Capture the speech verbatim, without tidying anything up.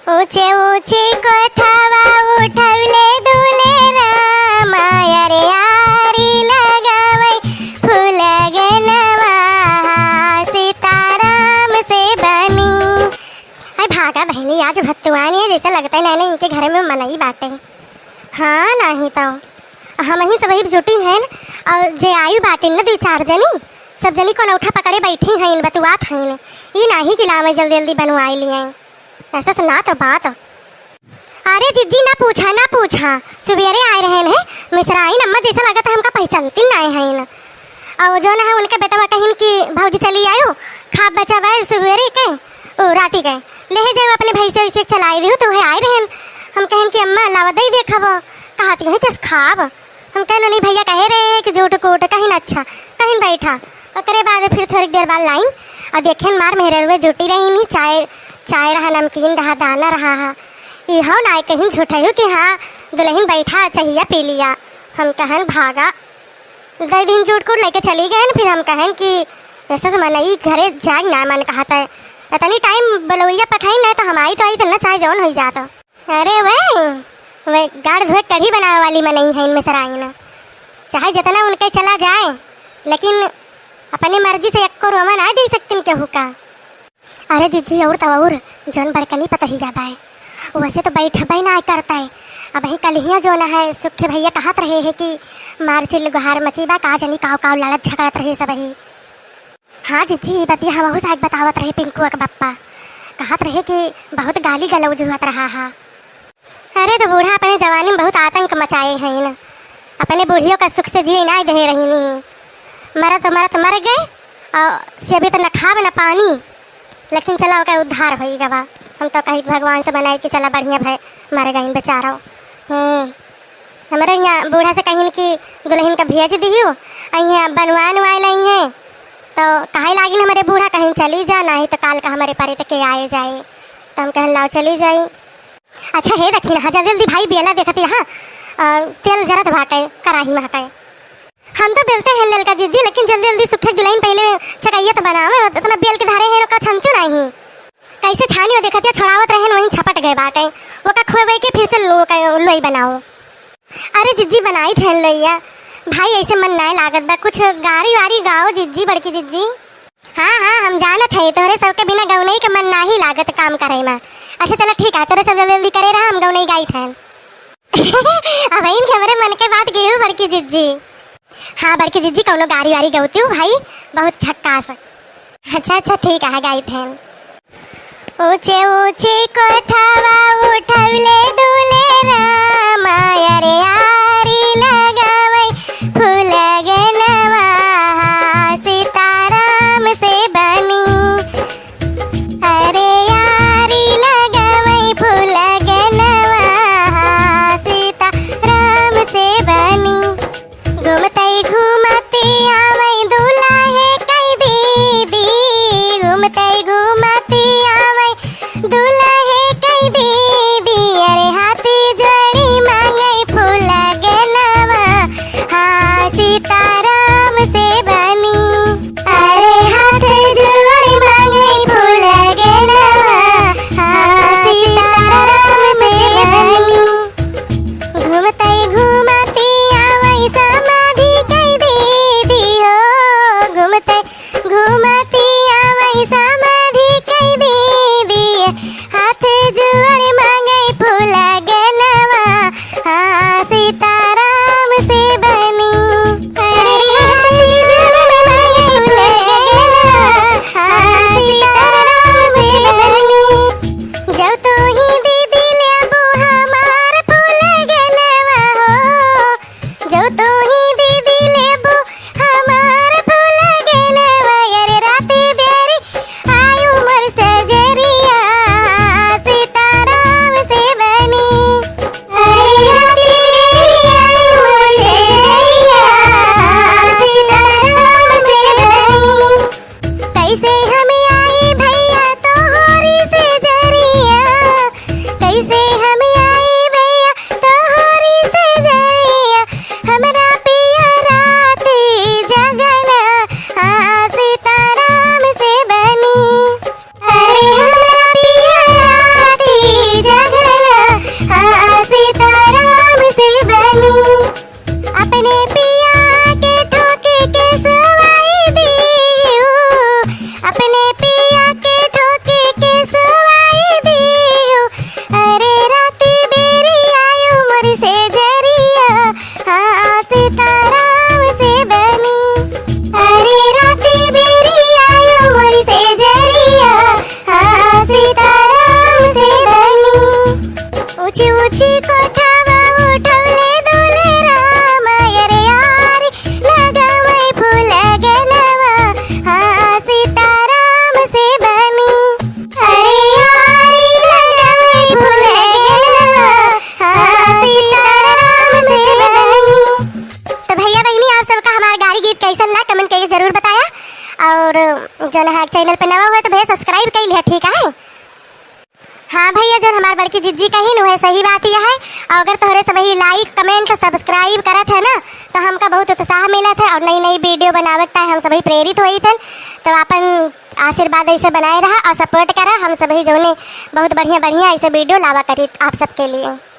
ऊँचे ऊँचे कोठवा उठवले दुले रामा, अरे आरी लगावै फुलगनवा, सीताराम से बनी। अरे भागा बहिनी, आज भतुआन है, जैसे लगता है ना, ना इनके घर में मनई बाटे। हाँ, नाही तो हमही सबही जुटी हैं, और जे आयु बाटिन न दुइ चार जनी, सब जनी कौन उठा पकड़े बैठी हैं, बतुआत हैं। ई नाही कि लावे जल्दी जल्दी बनवाई लिए, ऐसा से ना तो बात। अरे जिज्जी, ना पूछा, ना पूछा, सुबेरे आए रहन है मिसराइन अम्मा, जैसा लगत है हमका पहचानती ना है। और जो ना है उनके बेटवा कहिन कि भौजी चली आयो, खाब बचा बा सुबेरे के, ओ राती के, लेहे जाओ अपने भैंसे वैसे चलाई दियो, तो है आए रहन। हम कहन कि अम्मा लावा दई देखब, कहती हैं कि खाब। हम कहन नहीं भैया कहे रहे हैं कि झूठ कूट, कहिन अच्छा, कहिन बैठा। ओकरे बाद फिर थोड़ी देर बाद लाइन और देखेन मार मेहररुए जुटी रही नहीं, चाय, चाय रहा, नमकीन रहा, दाना रहा हा। इहो नाय कहिन झूठहू कि हाँ दुलहिन बैठा, चहिया पी लिया। हम कहन भागा, दई दिन झूठ कूट लेके चली गए न, फिर हम कहन कि ऐसे से मनई घरे जाग ना मन कहत है, इतनी टाइम बलौया पठाई ना तो हम आई तो आई तो न चाहे जौन होई जात। अरे वे, वे गाड़ धोए कढ़ी बनावे वाली मनई है इनमें सराइन, चाहे जितना उनके चला जाए लेकिन अपने मर्जी से एक्को रोमा ना दे सकती केहू का। अरे जिज्जी, और तो और, जौन बड़कनी पतोहिया बाय, वैसे तो बैठबे ना करता है। अबही कलिहिया जौन है, सुखे भैया कहत रहे हैं कि मार चिल्ल गुहार मची बा, का जनी काव काव लड़त झगड़त रहे सबही। हाँ जिज्जी, ई बतिया हमहू साहब बतावत रहे पिंकुआ के बप्पा, कहत रहे कि बहुत गाली गलौज हुअत रहा हा। अरे तो बूढ़ा अपने जवानी में बहुत आतंक मचाए हैं ना, अपने बूढ़ियों का सुख से जिए ना दे रही नहीं। मरत मरत मर गए और से अभी तो न खाब न पानी, लेकिन चला ओकर उद्धार होई गवा। हम तो कही भगवान से बनाई कि चला बढ़िया भय मर गई बेचारा। हैं, हमरे यहाँ बूढ़ा से कहिन कि दुलहिन का भेज दिहियो, अइहें बनवाए नवाए लइहें। तो कहे लागिन हमरे बूढ़ा कहिन चली जा, नाही तो काल का हमरे परे त के आए जाए। तो हम कहन लाओ चली जाई। अच्छा हे दखिन, हाँ जल्दी जल्दी भाई बेला देखत यहाँ, अ, तेल जरत बाटे कराही महके। हम तो बेलते हैं ललका जिज्जी, लेकिन जल्दी जल्दी सुखे दुलहिन पहले चकैया तो बनावे, इतना बेल के धरे हैं ओका छनते नहीं। कैसे छानी हो देखतिया, छोड़ावत रहन वहीं छपट गए बाटे। ओका खोए के फिर से लो-, का-, लोई बनाओ। अरे जिज्जी बनाई थे लोइया, भाई ऐसे मन नाय लागत बा, कुछ गारी वारी गाओ जिज्जी, बड़की जिज्जी। हाँ हाँ हम जानत है तोहरे सबके बिना गौनई के मन नाही लागत काम करे में। अच्छा चला ठीक है, तोहरे सब जल्दी जल्दी करे रहा, हम गौनई गाई थे। अब इन के हमरे मन के बात गेहूँ बड़की जिज्जी। हाँ बड़की जिज्जी, कौनो गारी वारी गौतियो भाई, बहुत झक्कास। अच्छा अच्छा ठीक है, गाई थे। ऊँचे ऊँचे कोठवा उठवले दुले रामा, अरे आरी लगावै फुलगनवा, सीताराम से बनी। अरे आरी लगावै फुलगनवा, सीताराम से बनी। घूमतै घूमत आवै दुलहे कै दीदी, घूमतै घूमत आवै दुलहे कै हमार बड़की जिज्जी कहिन, उहे सही बात यह है। और अगर तोहरे सबही like, comment, subscribe करत है ना, तो हमका बहुत उत्साह मिलत है और नई नई video बनावे के ताई हम सबही प्रेरित होइत हन। तो आपन आशीर्वाद ऐसे बनाए रहा और support करा, हम सबही जौने बहुत बढ़िया बढ़िया ऐसे video लावा करी आप सबके लिए।